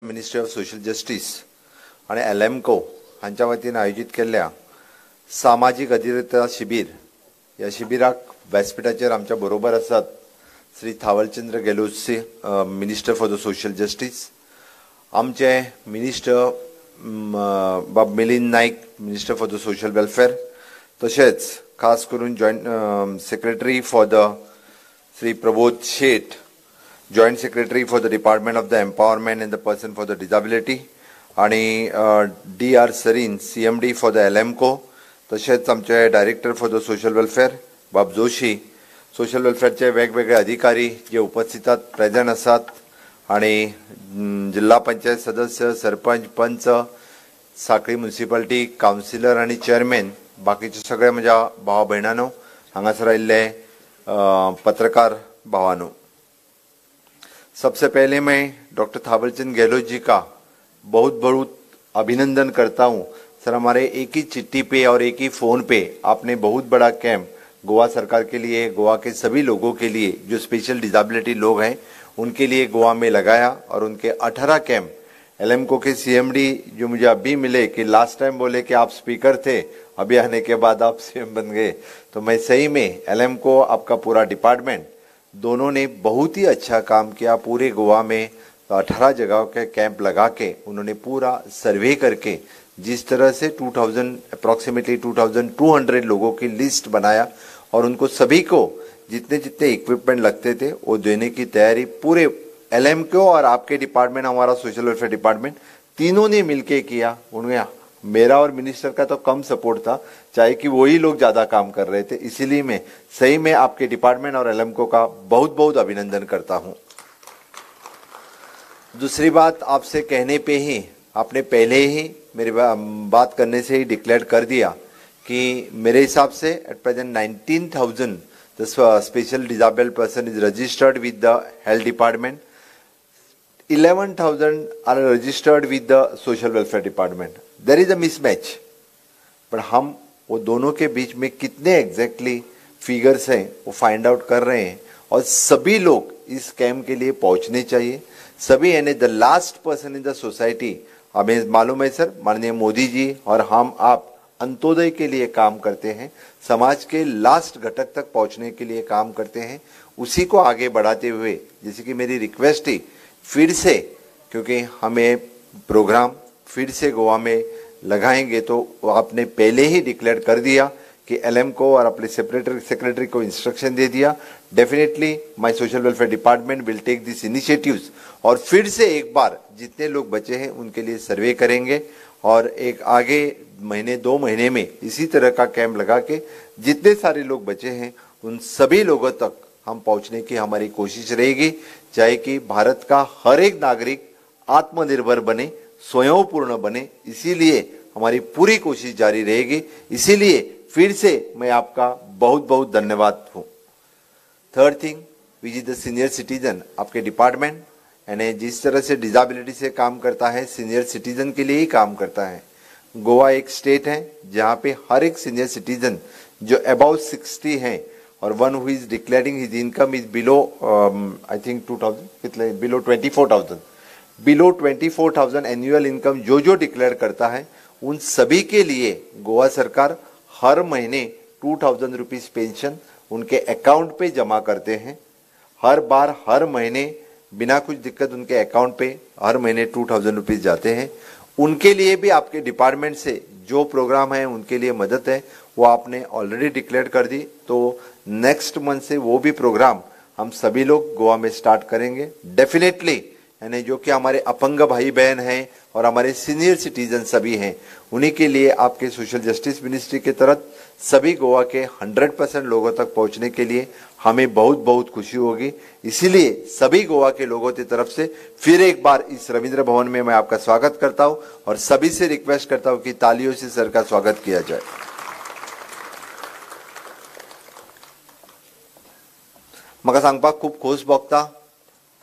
Ministry of social justice आणि एलएमको हांच्या वतीन आयोजीत केल्ल्या सामाजीक अधिरता शिबीर ह्या शिबिराक व्यासपीठाचेर आमच्या बरोबर आसात Shri Thawarchand Gehlot, minister for the social justice, आमचे मिनिस्टर बाब Milind Naik, minister for the social welfare, तशेंच खास करून joint secretary for the Shri Prabodh Shet, joint secretary for the department of the empowerment and the person for the disability, आणि D R Sarin, CMD for the एलएमको, तशेंच आमचे director for the social welfare बाब Joshi, social वेलफेअरचे वेगवेगळे अधिकारी जे उपस्थित present आसात, आणि जिल्हा पंचायत सदस्य, सरपंच, पंच, साखळी म्युनिसिपालिटी कावन्सिलर आणि चेअरमॅन, बाकीचे सगळे म्हज्या भावा भयणांनो, हांगासर आयिल्ले पत्रकार भावांनो, सबसे पहले मैं डॉक्टर थावरचंद गहलोत जी का बहुत बहुत अभिनंदन करता हूँ। सर, हमारे एक ही चिट्ठी पे और एक ही फ़ोन पे आपने बहुत बड़ा कैंप गोवा सरकार के लिए, गोवा के सभी लोगों के लिए जो स्पेशल डिसेबिलिटी लोग हैं उनके लिए गोवा में लगाया, और उनके 18 कैंप एलएमको के सीएमडी जो मुझे अभी मिले कि लास्ट टाइम बोले कि आप स्पीकर थे, अभी आने के बाद आप सीएम बन गए, तो मैं सही में एलएमको, आपका पूरा डिपार्टमेंट, दोनों ने बहुत ही अच्छा काम किया। पूरे गोवा में 18 जगहों के कैंप लगा के उन्होंने पूरा सर्वे करके जिस तरह से 2000 अप्रॉक्सीमेटली 2200 लोगों की लिस्ट बनाया और उनको सभी को जितने जितने इक्विपमेंट लगते थे वो देने की तैयारी पूरे एलएमको और आपके डिपार्टमेंट, हमारा सोशल वेलफेयर डिपार्टमेंट, तीनों ने मिलके किया। उन्होंने मेरा और मिनिस्टर का तो कम सपोर्ट था, चाहे कि वही लोग ज़्यादा काम कर रहे थे, इसीलिए मैं सही में आपके डिपार्टमेंट और एलएमको का बहुत बहुत अभिनंदन करता हूँ। दूसरी बात, आपसे कहने पे ही आपने पहले ही मेरी बात करने से ही डिक्लेयर कर दिया कि मेरे हिसाब से at present 19,000 the special disabled person is registered with the health department, 11,000 are registered with the social welfare department. There is a mismatch, पर हम वो दोनों के बीच में कितने एग्जैक्टली फिगर्स हैं वो फाइंड आउट कर रहे हैं, और सभी लोग इस कैंप के लिए पहुंचने चाहिए। सभी यानी the last person in the society, हमें मालूम है सर, माननीय मोदी जी और हम आप अंत्योदय के लिए काम करते हैं, समाज के लास्ट घटक तक पहुंचने के लिए काम करते हैं, उसी को आगे बढ़ाते हुए जैसे कि मेरी रिक्वेस्ट थी फिर से, क्योंकि हमें प्रोग्राम फिर से गोवा में लगाएंगे, तो आपने पहले ही डिक्लेयर कर दिया कि एलएम को और अपने सेक्रेटरी को इंस्ट्रक्शन दे दिया। Definitely my social welfare department will take this initiatives और फिर से एक बार जितने लोग बचे हैं उनके लिए सर्वे करेंगे, और एक आगे महीने 2 महीने में इसी तरह का कैंप लगा के जितने सारे लोग बचे हैं उन सभी लोगों तक हम पहुंचने की हमारी कोशिश रहेगी, चाहे कि भारत का हर एक नागरिक आत्मनिर्भर बने, स्वयंपूर्ण बने, इसीलिए हमारी पूरी कोशिश जारी रहेगी। इसीलिए फिर से मैं आपका बहुत बहुत धन्यवाद हूँ। Third thing which is the senior citizen, आपके डिपार्टमेंट यानी जिस तरह से डिसेबिलिटी से काम करता है, सीनियर सिटीजन के लिए ही काम करता है। गोवा एक स्टेट है जहाँ पे हर एक सीनियर सिटीजन जो अबाउ 60 हैं और one who is declaring his income is below I think 2000 कितने, बिलो 24,000, बिलो 24,000 एनुअल इनकम जो जो डिक्लेयर करता है उन सभी के लिए गोवा सरकार हर महीने 2000 रुपीज़ पेंशन उनके अकाउंट पे जमा करते हैं। हर बार हर महीने बिना कुछ दिक्कत उनके अकाउंट पे हर महीने 2000 रुपीज़ जाते हैं। उनके लिए भी आपके डिपार्टमेंट से जो प्रोग्राम है उनके लिए मदद है वो आपने ऑलरेडी डिक्लेयर कर दी, तो नेक्स्ट मंथ से वो भी प्रोग्राम हम सभी लोग गोवा में स्टार्ट करेंगे डेफिनेटली। यानी जो कि हमारे अपंग भाई बहन हैं और हमारे सीनियर सिटीजन सभी हैं, उन्हीं के लिए आपके सोशल जस्टिस मिनिस्ट्री के तहत सभी गोवा के 100% लोगों तक पहुंचने के लिए हमें बहुत बहुत खुशी होगी। इसीलिए सभी गोवा के लोगों की तरफ से फिर एक बार इस रविंद्र भवन में मैं आपका स्वागत करता हूं और सभी से रिक्वेस्ट करता हूं कि तालियों से सर का स्वागत किया जाए। म्हाका सांगपाक खूब खोस भोगता,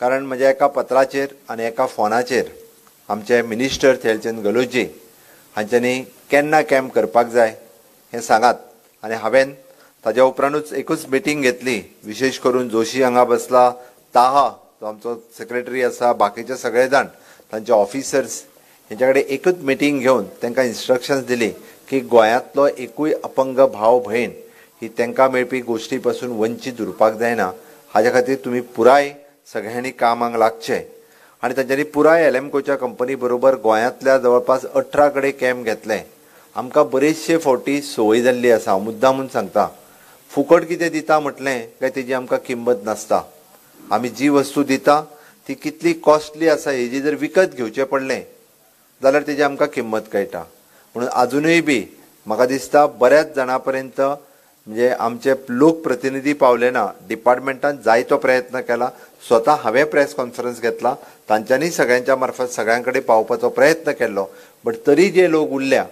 कारण म्हज्या एका पत्राचेर आनी एका फोनाचेर आमचे मिनिस्टर थेलचंद गलोजी हांच्यांनी केन्ना कॅम्प करपाक जाय हें सांगात, आनी हांवें ताज्या उपरांतूच एकूच मिटींग घेतली, विशेष करून जोशी हांगा बसला, ताहा तो आमचो सेक्रेटरी आसा, बाकीचे सगळे जाण तांचे ऑफिसर्स हेंच्या कडेन एकूच मिटींग घेवन तांकां इन्स्ट्रक्शन्स दिली की गोंयांतलो एकूय अपंग भाव भयण ही तांकां मेळपी गोश्टी पासून वंचीत उरपाक जायना, हाज्या खातीर तुमी पुराय सगळ्यांनी कामाक लागचें. आनी तांच्यांनी पुराय एलएमकोच्या कंपनी बरोबर गोंयांतल्या जवळपास 18 कडेन कॅम्प घेतले. आमकां बरेचशे फावटी संवय जाल्ली आसा, हांव मुद्दामून सांगता, फुकट कितें दिता म्हटलें काय तेजी आमकां किंमत नासता. आमी जी वस्तू दिता ती कितली कॉस्टली आसा हेजी जर विकत घेवचें पडलें जाल्यार तेजी आमकां किंमत कळटा. म्हणून आजुनूय बी म्हाका दिसता बऱ्याच जाणां पर्यंत म्हणजे आमचे लोकप्रतिनिधी पावले ना. डिपार्टमेंटान जायतो प्रयत्न केला, स्वता हांवें प्रेस कॉन्फरन्स घेतला, तांच्यांनी सगळ्यांच्या मार्फत सगळ्यां कडेन पावपाचो प्रयत्न केल्लो. बट तरी जे लोक उरल्या,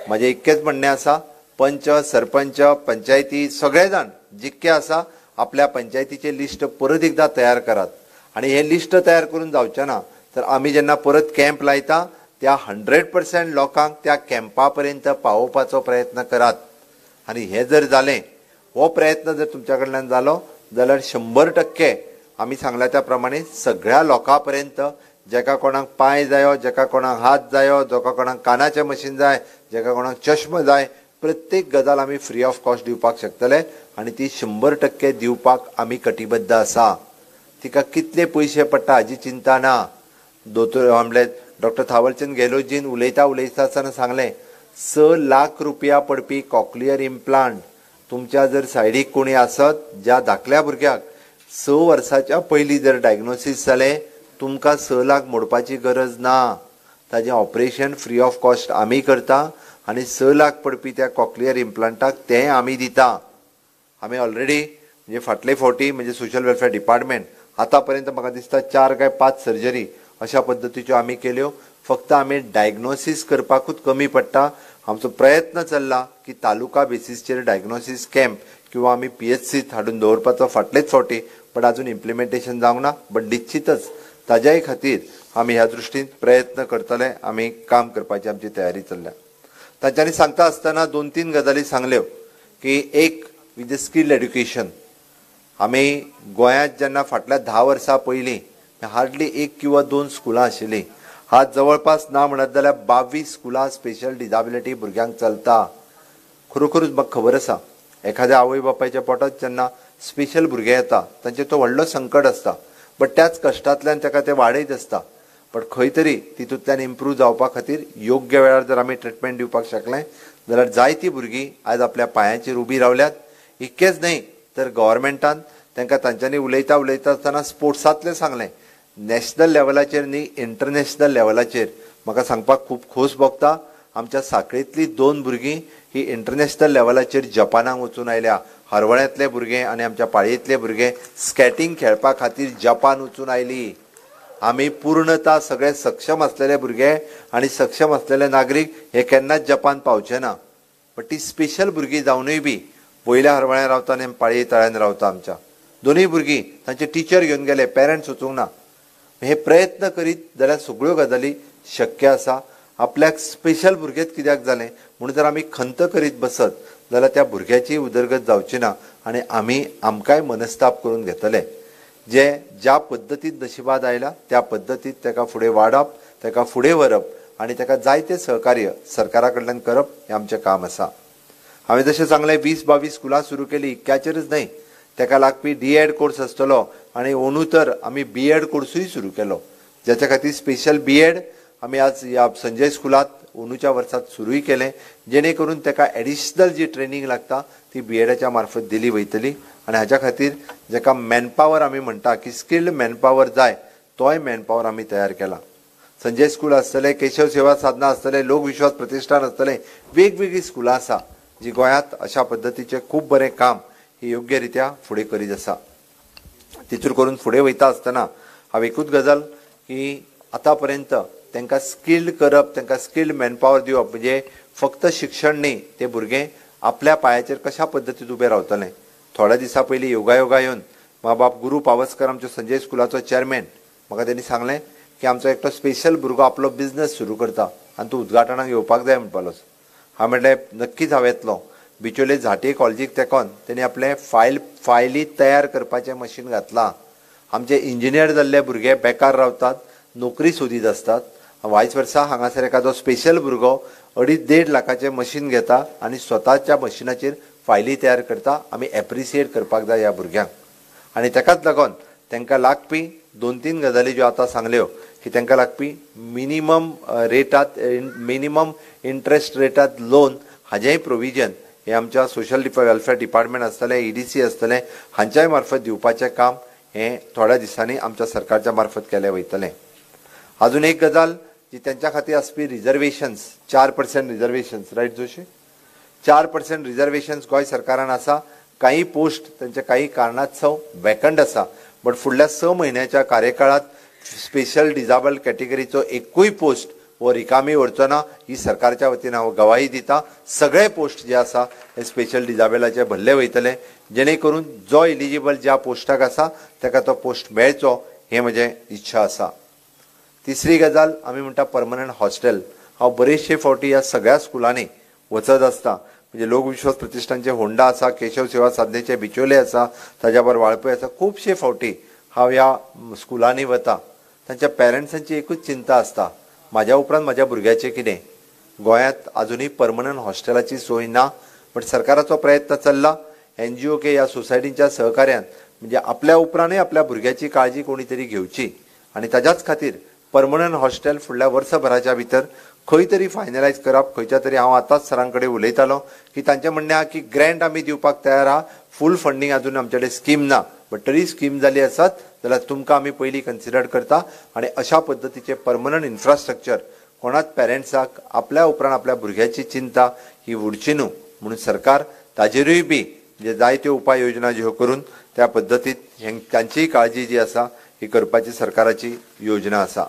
म्हाजें इतकेंच म्हणणें आसा, पंच, सरपंच, पंचायती सगळे जाण जितके आसा आपल्या पंचायतीचें लिस्ट परत एकदां तयार करात. आनी हें लिस्ट तयार करून जावचें ना तर आमी जेन्ना परत कॅम्प लायता त्या 100% लोकांक त्या कॅम्पा पर्यंत पावोवपाचो प्रयत्न करात. आनी हें जर जालें, हो प्रयत्न जर तुमच्या कडल्यान जालो जाल्यार 100% आमी सांगल्या त्या प्रमाणे सगळ्या लोकां पर्यंत, जेका कोणाक पांय जायो, जेका कोणाक हात जायो, जेका कोणाक कानाचें मशीन जाय, जेका कोणाक चश्मा जाय, प्रत्येक गजाल आमी फ्री ऑफ कॉस्ट दिवपाक शकतले आनी ती 100% दिवपाक आमी कटिबद्ध आसा. तिका कितले पयशे पडटा हाजी चिंता ना. दोतोर म्हणल्यार डॉक्टर थावरचंद गेहलोतजीन उलयता उलयता आसतना सांगलें, 6 लाख रुपया पडपी कॉक्लियर इम्प्लांट तुमच्या जर सायडीक कोणी आसत ज्या धाकल्या भुरग्याक 6 वर्साच्या पयलीं जर डायग्नोसीस जालें, तुमकां 6 लाख मोडपाची गरज ना. ताजें ऑपरेशन फ्री ऑफ कॉस्ट आमी करता आनी 6 लाख पडपी त्या कॉक्लियर इम्प्लांटाक तें आमी दिता. आमी ऑलरेडी म्हणजे फाटले फावटी म्हणजे सोशल वेलफेअर डिपार्टमेंट आतां पर्यंत म्हाका दिसता 4 काय 5 सर्जरी अशा पद्दतीच्यो आमी केल्यो. फक्त आमी डायग्नोसीस करपाकूच कमी पडटा. आमचो प्रयत्न चल्ला की तालुका बेसीसचेर डायग्नोसीस कॅम्प किंवा आमी PHCत हाडून दवरपाचो फाटलेच फावटी, बट अजून इम्प्लिमेंटेशन जावंक ना. बट निश्चितच ताज्याय खातीर आमी ह्या दृश्टीन प्रयत्न करतले, आमी काम करपाची आमची तयारी चल्ल्या. तांच्यांनी सांगता आसतना 2-3 गजाली सांगल्यो की एक विथ स्किल्ड एड्युकेशन, आमी गोंयांत जेन्ना फाटल्या 10 वर्सां पयलीं हार्डली 1 किंवा 2 स्कुलां आशिल्लीं, आज जवळपास ना म्हणत जाल्यार 22 स्कुलां स्पेशल डिजाबिलिटी भुरग्यांक चलता. खरोखरूच म्हाका खबर आसा, एखाद्या आवय बापायच्या पोटांत जेन्ना स्पेशल भुरगें येता तांचेर तो व्हडलो संकट आसता, बट त्याच कश्टांतल्यान ताका ते वाडयत आसता. बट खंय तरी तितूंतल्यान इम्प्रूव जावपा खातीर योग्य वेळार जर आमी ट्रिटमेंट दिवपाक शकले जाल्यार जायतीं भुरगीं आयज आपल्या पांयाचेर उबीं रावल्यात. इतकेंच न्हय तर गव्हर्मेंटान तांकां तांच्यांनी उलयता उलयता आसतना स्पोर्ट्सांतलें सांगलें, नॅशनल लेवलाचेर न्ही इंटरनॅशनल लेवलाचेर. म्हाका सांगपाक खूब खोस भोगता, आमच्या साखळेंतलीं 2 भुरगीं ही इंटरनॅशनल लेवलाचेर जपानाक वचून आयल्या. हरवळ्यांतले भुरगे आनी आमच्या पाळयेंतले भुरगे स्केटिंग खेळपा खातीर जपान वचून आयली. आमी पूर्णता सगळे सक्षम आसलेले भुरगे आनी सक्षम आसलेले नागरीक हे केन्नाच जपान पावचे ना, बट ती स्पेशल भुरगीं जावनूय बी वयल्या हरवळ्यां रावता आनी पाळये तळ्यान रावता. आमच्या दोनूय भुरगीं तांचे टिचर घेवन गेले, पेरंट्स वचूंक ना. हे प्रयत्न करीत जाल्यार सगळ्यो गजाली शक्य आसा. आपल्याक स्पेशल भुरगेंच कित्याक जालें म्हणून जर आमी खंत करीत बसत जाल्यार त्या भुरग्याची उदरगत जावची ना आनी आमी आमकांय मनस्ताप करून घेतले. जे ज्या पद्दतीन नशिबांत आयला त्या पद्दतीत ताका फुडें वाडप, ताका फुडें व्हरप आनी ताका जायते सहकार्य सरकारा कडल्यान करप हें आमचें काम आसा. हांवें जशें सांगलें 20-22 स्कुलां सुरू केली, इतक्याचेरच न्हय, ताका लागपी D.Ed course आसतलो आनी अंदू तर आमी B.Ed कोर्सूय सुरू केलो, ज्याच्या खातीर स्पेशल B.Ed आमी आज ह्या संजय स्कुलांत अंदूच्या वर्सांत सुरूय केलें, जेणे करून ताका एडिशनल जी ट्रेनींग लागता ती B.Edच्या मार्फत दिली वयतली. आनी हाज्या खातीर जाका मॅनपावर आमी म्हणटा की स्किल्ड मॅनपावर जाय, तोय मॅनपावर आमी तयार केला. संजय स्कूल आसतलें, केशव सेवा साधना आसतलें, लोकविश्वास प्रतिष्ठान आसतलें, वेगवेगळीं स्कुलां आसा जी गोंयांत अशा पद्दतीचें खूब बरें काम ही योग्य रित्या फुडें करीत आसा. तितूर करून फुडें वयता आसतना हांव एकूच गजाल की आतां पर्यंत तांकां स्किल्ड करप, तांकां स्किल्ड मॅनपावर दिवप म्हणजे फक्त शिक्षण न्ही, ते भुरगें आपल्या पांयाचेर कशा पद्दतीन उबें रावतलें. थोड्या दिसां पयलीं योगायोगा येवन म्हाका बाब गुरू पावसकर आमच्या संजय स्कुलाचो चॅरमॅन, म्हाका तेणी सांगलें की आमचो एकटो स्पेशल भुरगो आपलो बिजनस सुरू करता आनी तूं उद्घाटनाक येवपाक जाय म्हणपालो. हांवें म्हणलें नक्कीच हांव येतलो. बिचोले झांट्ये कॉलेजीक तेंकोन तेणी आपलें फायली तयार करपाचें मशीन घातलां. आमचे इंजिनियर जाल्ले भुरगे बेकार रावतात, नोकरी सोदीत आसतात. वायस वर्सा हांगासर एखादो स्पेशल भुरगो 2.5-1.5 लाखाचें मशीन घेता आनी स्वताच्या मशिनाचेर फायली तयार करता. आमी एप्रिसिएट करपाक जाय ह्या भुरग्यांक आनी ताकाच लागून तांकां लागपी 2-3 गजाली ज्यो आतां सांगल्यो की तांकां लागपी मिनिमम रेटात, मिनिमम इंट्रस्ट रेटात लोन हाजेंय प्रोविजन हें आमच्या सोशल वेलफेअर डिपार्टमेंट आसतलें, EDC आसतलें, हांच्याय मार्फत दिवपाचें काम हें थोड्या दिसांनी आमच्या सरकारच्या मार्फत केलें वयतलें. अजून एक गजाल जी तांच्या खातीर आसपी reservations, 4% reservations, right Joshi, 4% reservations Goa सरकारान आसा. काही पोस्ट तांच्या काही कारणास्तव वेकंट आसा, बट फुडल्या 6 म्हयन्याच्या कार्यकाळात स्पेशल डिजाबल कॅटेगरीचो एकूय पोस्ट हो रिकामी उरचो ना ही सरकारच्या वतीन हांव गवाही दिता. सगळे पोस्ट जे आसा हे स्पेशल डिजाबलाचे भरले वयतले, जेणे करून जो एलिजिबल ज्या पोस्टाक आसा ताका तो पोस्ट मेळचो हें म्हजें इच्छा आसा. तिसरी गजाल आमी म्हणटा परमनंट हॉस्टेल. हांव बरेचशे फावटी ह्या सगळ्या स्कुलांनी वचत आसता, म्हणजे लोकविश्वास प्रतिष्ठानचे होंडा आसा, केशव सेवा साधनेचे बिचोले आसा, ताज्या बरोबर वाळपय आसा. खुबशे फावटी हांव ह्या स्कुलांनी वता. तांच्या पेरंट्सांची एकूच चिंता आसता, म्हाज्या उपरांत म्हाज्या भुरग्याचें कितें. गोंयांत आजुनूय परमनंट हॉस्टेलाची सोय ना, बट सरकाराचो प्रयत्न चल्ला. NGO के ह्या सोसायटींच्या सहकार्यान म्हणजे आपल्या उपरांतूय आपल्या भुरग्याची काळजी कोणी तरी घेवची आनी ताज्याच खातीर परमनंट हॉस्टेल फुडल्या वर्सभराच्या भितर खंय तरी फायनलायज करप. खंयच्या तरी हांव आतांच सरां कडेन उलयतालो की तांचें म्हणणें आहा की ग्रँट आमी दिवपाक तयार आहा, फूल फंडींग अजून आमचे कडेन स्कीम ना, बट तरी स्कीम जाली आसत जाल्यार तुमकां आमी पयलीं कन्सिडर करता. आनी अशा पद्दतीचें परमनंट इन्फ्रास्ट्रक्चर कोणाच पेरंट्साक आपल्या उपरांत आपल्या भुरग्याची चिंता ही उरची न्हू म्हणून सरकार ताजेरूय बी म्हणजे जायत्यो उपाय योजना ज्यो करून त्या पद्दतीत तांचीय काळजी जी आसा ही करपाची सरकाराची योजना आसा.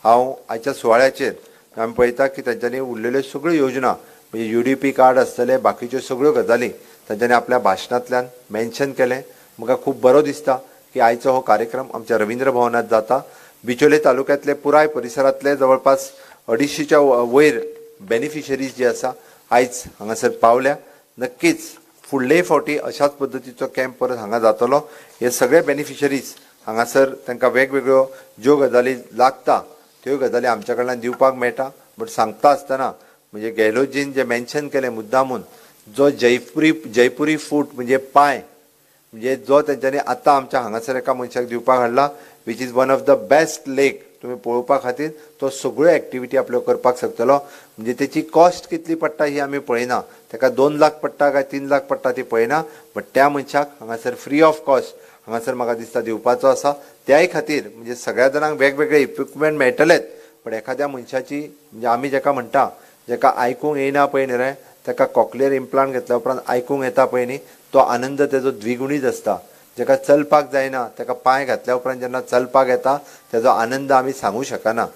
हांव आयच्या सुवाळ्याचेर आमी पळयता की तांच्यांनी उरलेल्यो सगळ्यो योजना म्हणजे UDP card आसतले, बाकीच्यो सगळ्यो गजाली तांच्यांनी आपल्या भाशणांतल्यान मेन्शन केलें. म्हाका खूब बरो दिसता की आयचो हो कार्यक्रम आमच्या रवींद्र भवनांत जाता. बिचोले तालुक्यांतले पुराय परिसरांतले जवळपास 250च्या वयर बेनिफिशरीज जे आसा आयज हांगासर पावल्या. नक्कीच फुडले फावटी अशाच पद्दतीचो कॅम्प परत हांगा जातलो. हे सगळे बेनिफिशरीज हांगासर तांकां वेगवेगळ्यो ज्यो गजाली लागता त्यो गजाली आमच्या कडल्यान दिवपाक मेळटा. बट सांगता आसतना म्हणजे गॅलोजीन जे मेन्शन केलें मुद्दामून, जो जयपुरी फूट म्हणजे पांय म्हणजे जो तेंच्यांनी आतां आमच्या हांगासर एका मनशाक दिवपाक हाडला, which is one of the best lake तुमी पळोवपा खातीर तो सगळ्यो एक्टिविटी आपल्यो करपाक शकतलो. म्हणजे तेची कॉस्ट कितली पडटा ही आमी पळयना, ताका 2 लाख पडटा काय 3 लाख पडटा ती पळयना, बट त्या मनशाक हांगासर फ्री ऑफ कॉस्ट हांगासर म्हाका दिसता दिवपाचो आसा. त्याय खातीर म्हणजे सगळ्या जाणांक वेगवेगळे इक्विपमेंट मेळटलेच, पण एखाद्या मनशाची म्हणजे आमी जेका म्हणटा जेका आयकूंक येयना पळय न्ही रे, ताका कॉकलियर इम्प्लांट घेतल्या उपरांत आयकूंक येता पळय न्ही, तो आनंद तेजो द्विगुणीत आसता. जेका चलपाक जायना ताका पांय घातल्या उपरांत जेन्ना चलपाक येता तेजो आनंद आमी सांगू शकना.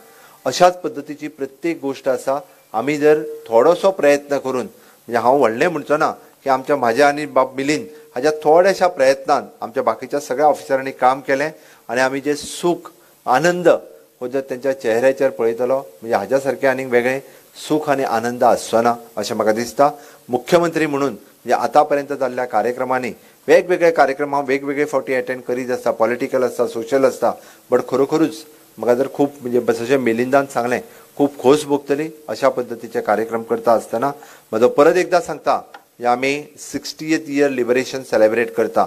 अशाच पद्दतीची प्रत्येक गोश्ट आसा. आमी जर थोडोसो प्रयत्न करून म्हणजे हांव व्हडलें म्हणचो ना की आमच्या म्हाज्या आनी बाब मिलीन हाज्या थोड्याशा प्रयत्नान आमच्या बाकीच्या सगळ्या ऑफिसरांनी काम केलें आनी आमी जे सूख आनंद हो जर तेंच्या चेहऱ्याचेर पळयतलो म्हणजे हाज्या सारकें आनीक वेगळें सूख आनी आनंद आसचो ना अशें म्हाका दिसता. मुख्यमंत्री म्हणून म्हणजे आतां पर्यंत जाल्ल्या कार्यक्रमांनी वेगवेगळे कार्यक्रम हांव वेगवेगळे फावटी एटेंड करीत आसता, पॉलिटिकल आसता, सोशल आसता, बट खरोखरूच म्हाका जर खूब म्हणजे जशें मिलिंदान सांगलें खूब खोस भोगतली अशा पद्दतीचे कार्यक्रम करता आसतना. म्हजो परत एकदां सांगता, आमी 60th year liberation celebrate करता,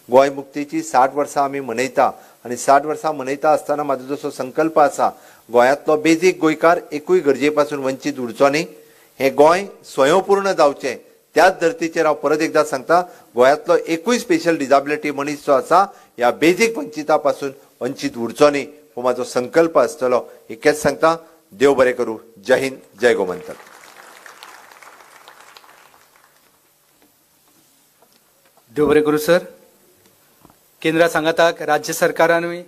गोंय मुक्तीची 60 वर्सां आमी मनयता आनी 60 वर्सां मनयता आसतना म्हाजो जसो संकल्प आसा गोंयांतलो बेजीक गोंयकार एकूय गरजे पासून वंचीत उरचो न्ही, हें गोंय स्वयंपूर्ण जावचें त्याच धर्तीचेर हांव परत एकदां सांगता गोंयांतलो एकूय स्पेशल डिजाबिलिटी मनीस जो आसा ह्या बेजीक वंचिता पासून वंचीत उरचो न्ही हो म्हाजो संकल्प आसतलो. इतकेंच सांगता. देव बरें करूं. जय हिंद, जय गोमंतक. देव बरें करूं सर. केंद्रा सांगाताक राज्य सरकारानूय